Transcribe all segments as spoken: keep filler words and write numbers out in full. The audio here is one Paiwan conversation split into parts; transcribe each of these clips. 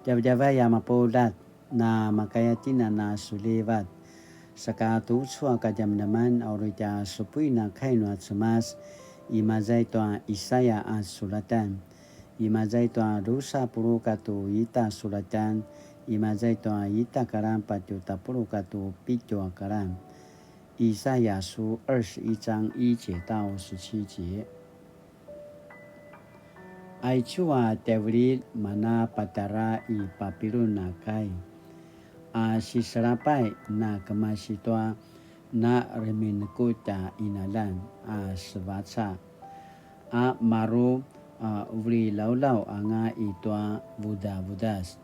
Djavadjavay a mapuljat, na makaya tjen a na sulivat. Saka tucu a kadjamadjaman a uri tja supuin a kai nua Cemas, imaza i tua Isaya a sulatan. Imaza i tua drusa puluq katua ita sulatan, imaza i tua ita karan patje tapuluq katua pitju a karan. 以賽亞書二十一章一節到十七節。 Aicu a tjaivililj mana patjara i Papilun a kai, a siselapay na kemasi tua na reminekutj a qinaljan a sevaca, a maru a ulilaulaw anga i tua vudavudas.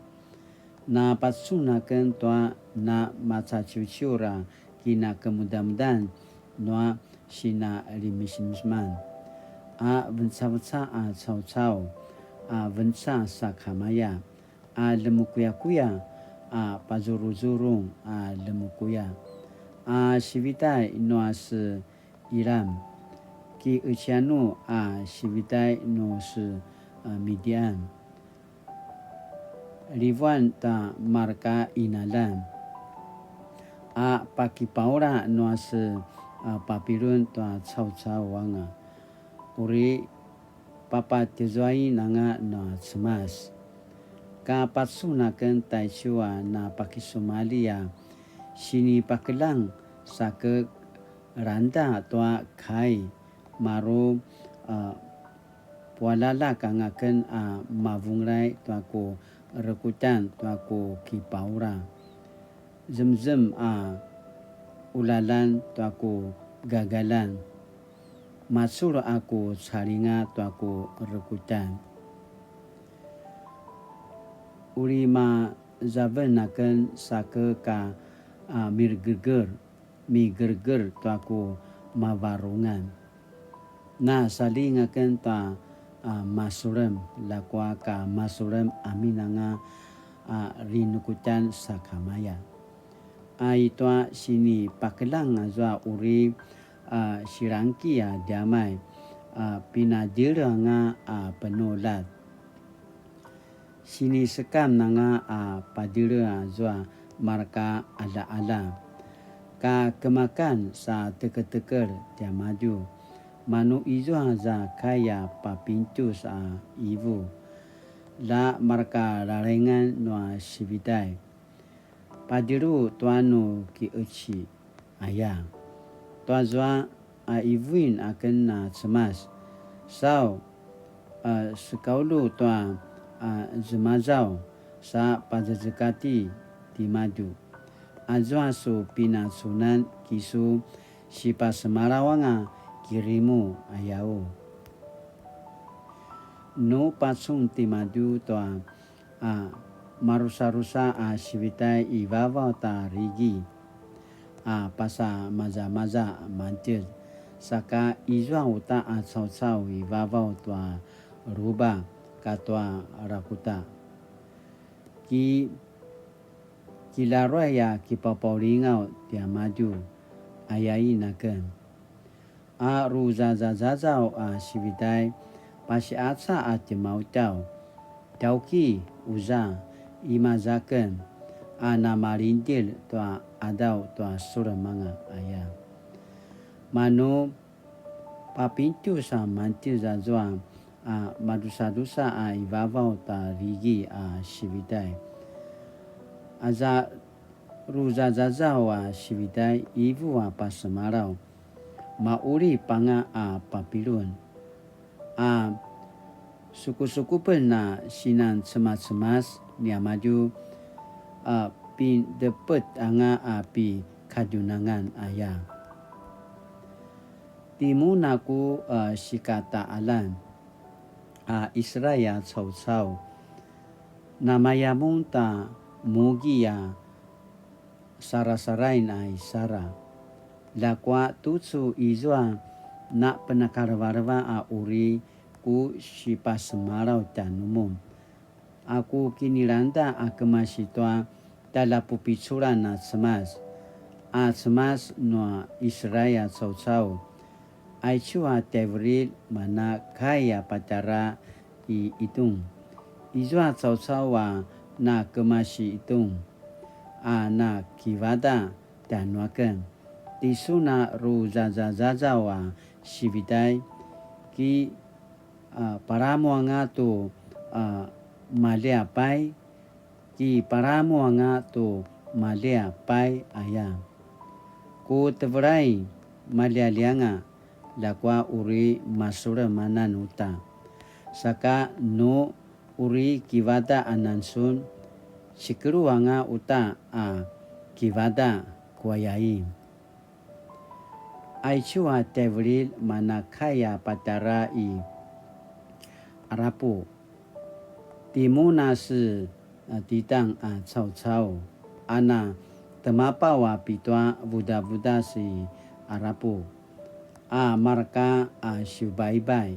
Na pacun aken tua na macaciuciur a kinakemudamudan nua sinalimiseman, a vencaveca a caucau, a venca sakamaya, a lemekuyakuya, a pazuruzurung a lemekuya, a sivitay nua se Ilam, kiqecianu a sivitay nu se, a, Midian, livuan ta marka qinaljan, a pakipaula nua se, a, Papilun tua caucau anga, uri papatjezuain anga nua Cemas. Ka pacun aken taicu a na pakisumalji a sinipakeljang sa ke langeda tua kai, maru, a, pualalak anga aken a mavunglay tua ku rekutjan tua ku kipaula, zemzem a ulalan tua ku gagalan, macul a ku calinga tua ku rekutjan. Uri mazaven aken sa ke ka, a, mirgerger, migerger tua ku mavarungan. Na saling aken tua, a, masulem, ljakua ka masulem amin anga, a, rinekutjan sakamaya. A i tua sinipakeljang azua uri, a, silangki a djamay, a, pinadjele anga a penuljat. Sinisekam anga a padjele azua marka qaljaqalja. Ka kemakan sa teketekel tiamadju, manu izua za kai a papintjus a ivu, la marka lalengan nua sivitay. Padjelu tua nu kiqeci aya. Tuazua a ivuin aken a Cemas, sau, a, sekaulu tua, a, zemazaw sa pazazekati timadju. Azua su pinacunan kisu sipasemalaw anga kirimu ayau. Nu pacun timadju tua a marusarusa a sivitay i vavaw ta rigi, a pasamazamaza mantjez, saka izua uta a caucau i vavaw tua ruba katua rakuta. Ki, kilaruay a kipapaulingaw tiamadju, ayain aken. A ruzazazazaw a sivitay, pasiaca a tjemautjaw. Tjauki, uza, imaza aken a namalindil tua qadaw tua sulem anga aya. Manu papintjus a mantjez azua a madusadusa a i vavaw ta rigi a sivitay. Aza ruzazazaw a sivitay ivu a pasemalaw, maulip anga a Papilun, a sukusukupen a sinan cemacemas niamadju, a pindepet anga a pi kadjunangan aya. Timun a ku, a, sikataqaljan, a Israel a caucau, namaya mun ta mugi a sarasarain a i Sara. Ljakua tucu izua na penakalevaleva a uri ku sipasemalaw tjanumun. A ku kinilangda a kemasi tua tjaljapupiculan a Cemas, a Cemas nua Israel a caucau. Aicu a tjaivililj mana kai a patjara i Itung. Izua caucau a na kemasi itung, a na kivada tjanuaken. Tisun a ruzazazazaw a sivitay, ki, a, palamu anga tu, a, maljia pai, ki palamu anga tu maljia pai aya. Ku tevelai maljialjia anga, ljakua uri masulem anan uta. Saka nu uri kivada anan sun, sikelu anga uta a kivada kuayai. Aicu a tjaivililj mana kai a patjara i Arapu. Timun a se, a, titang a caucau, a na temapaw a pitua vudavudas i Arapu, a marka a siubaybay.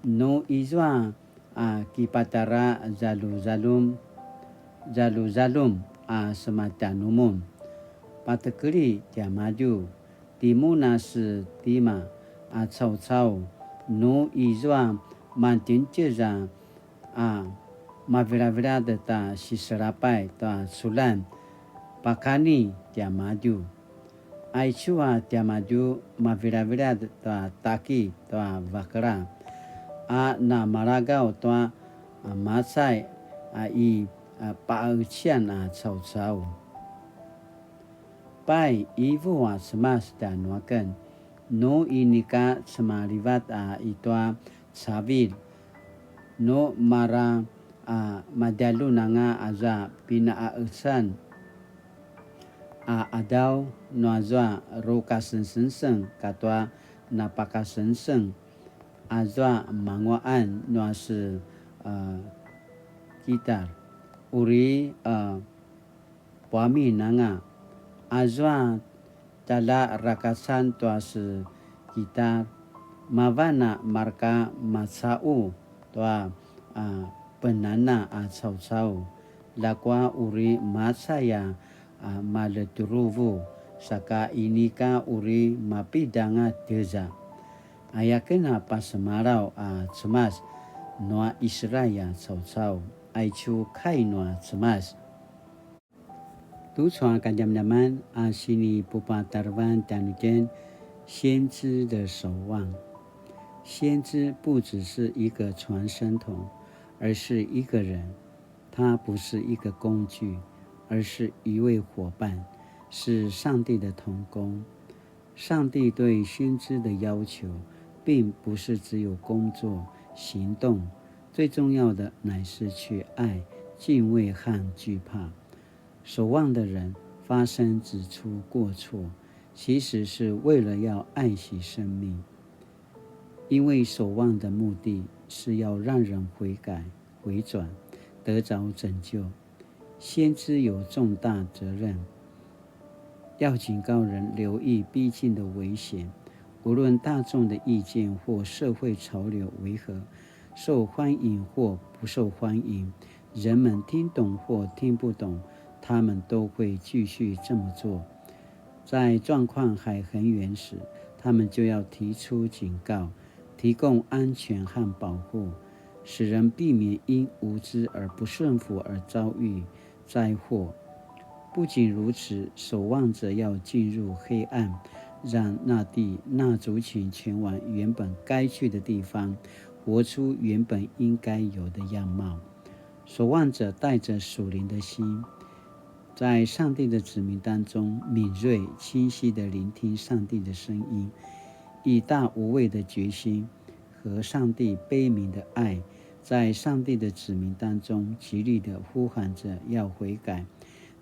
Nu izua a kipatjara zaljuzaljum, zaljuzaljum a sematjanumun. Patekeli tiamadju, timun a se tima a caucau, nu izua mantjentjez a, a mavilavilad ta siselapay tua culjan, pakani tiamadju. Aicu a tiamadju mavilavilad tua taki tua vakela, a namalagaw tua, a, macay, a, i, a, pa'eciyan a caucau. Pai, ivu a Cemas tjanuaken, nu inika cemalivat a itua cavilj, nu mara a madjalun anga aza pina'ecan a adaw nuazua rukasengsengseng katua napakasengsengseng azua mangua'an nua se, a, Kitar, uri, a, puamin anga. Azua tjaljarakacan tua se Kitar, mavan a marka maca'u tua, a, penana a caucau, ljakua uri macay a, a, maletjuruvu, saka inika uri mapidanga tjeza. Ayaken a pasemalaw a Cemas nua Israil a caucau, aicu kai nua Cemas. Tucu a kadjamadjaman a sinipupatarevan tjanuitjen, 先知的守望。先知不只是一个传声筒，而是一个人。他不是一个工具，而是一位伙伴，是上帝的同工。上帝对先知的要求，并不是只有工作、行动，最重要的乃是去爱、敬畏和惧怕。守望的人发声指出过错，其实是为了要爱惜生命。因为守望的目的是要让人悔改、回转、得着拯救。先知有重大责任，要警告人留意逼近的危险。无论大众的意见或社会潮流为何，受欢迎或不受欢迎，人们听懂或听不懂，他们都会继续这么做。在状况还很远时，他们就要提出警告，提供安全和保护，使人避免因无知而不顺服而遭遇灾祸。不仅如此，守望者要进入黑暗，让那地那族群前往原本该去的地方，活出原本应该有的样貌。守望者带着属灵的心，在上帝的子民当中敏锐、清晰地聆听上帝的声音，以大无畏的决心和上帝悲悯的爱，在上帝的子民当中极力地呼喊着要悔改，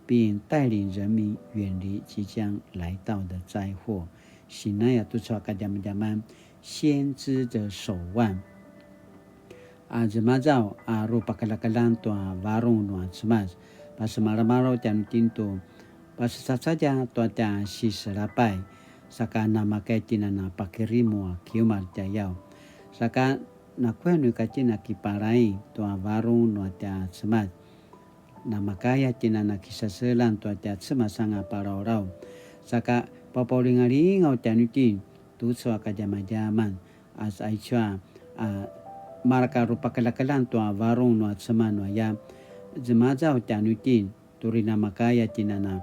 并带领人民远离即将来到的灾祸。Sinaya tucu a kadjamadjaman, 先知的守望。A zemazaw a rupakeljakeljang tua varung nua Cemas, pasemalamalaw tjanuitjen tu pasecacadja tua tja siselapay, saka namakay tjen a na pakirimu a kiumalj tjayaw. Saka nakuya nu ika tjen a kipalay tua varung nua tja Cemas, namakaya tjen a na kisaseljang tua tja Cemas anga palawlaw. Saka papaulingalingaw tjanuitjen tucu a kadjamadjaman, a sa aicu a, a, mareka rupakeljakeljang tua varung nua Cemas nu aya, zemazaw tjanuitjen, tu uri namakaya tjen a na,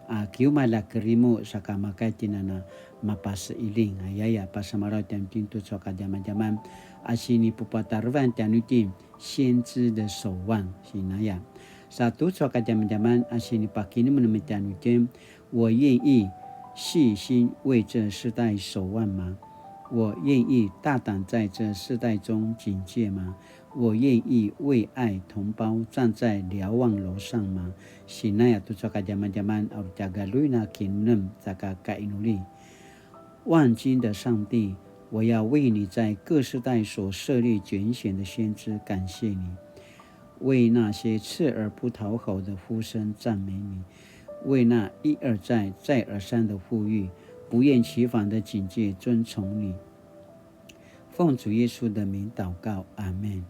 a, kiumalj a kirimu saka makaya tjen a na mapaseiling. Ayaya, pasemalaw tjanuitjen tucu a kadjamadjaman, a sinipupatarevan tjanuitjen, 先知的守望, sinaya. Sa tucu a kadjamadjaman, a sinipakinemnem tjanuitjen, 我愿意细心为这世代守望吗？我愿意大胆在这世代中警戒吗？我愿意为爱同胞站在瞭望楼上吗？Sinaya tucu a kadjamadjaman, a uri tja galjuin a kinemnem, saka kainuli. 万军的上帝，我要为你在各世代所设立拣选的先知感谢你，为那些刺耳不讨好的呼声赞美你，为那一而再、再而三的呼吁、不厌其烦的警戒尊崇你。奉主耶稣的名祷告，阿们。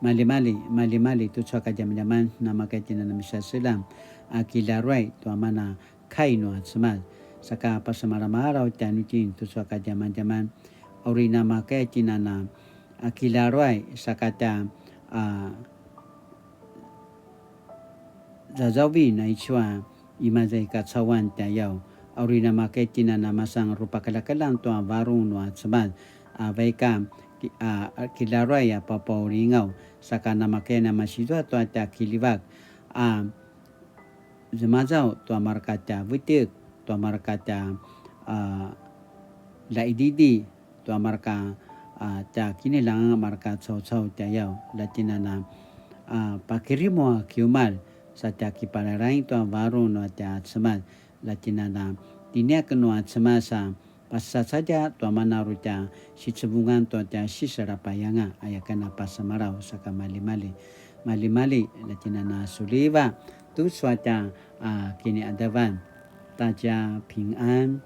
Maljimalji, maljimalji tucu a kadjamadjaman, namakaya tjen a na misaseljang a kilaruay tua mana kai nua Cemas. Saka pasemalamalaw tjanuitjen tucu a kadjamadjaman, a uri namakaya tjen a na, a, kilaruay saka tja, a, zazauvi na icu a imaza i kacauan tjayaw, a uri namakaya tjen a na masan rupakeljakeljang tua varung nua Cemas, a, vaik a ki-, a, a, kilaruay a papaulingaw, saka namakaya na masizua tua tja kiljivak, a, zemazaw tua marka tja vetjek, tua marka tja, a, laididi, tua marka, a, tja kiniljang marka caucau tjayaw, la tjen a na, a, pakirimu a kiumalj, sa tja kipalalaing tua varung nua tja Cemas, la tjen a na, tiniak nua Cemas a, pasacadja tua mana uri tja sicevungan tua tja siselapayanga, aya ken a pasemalaw saka maljimalji. Maljimalji, la tjen a na suliva, tucu a tja, a, kiniadavan. 大家平安。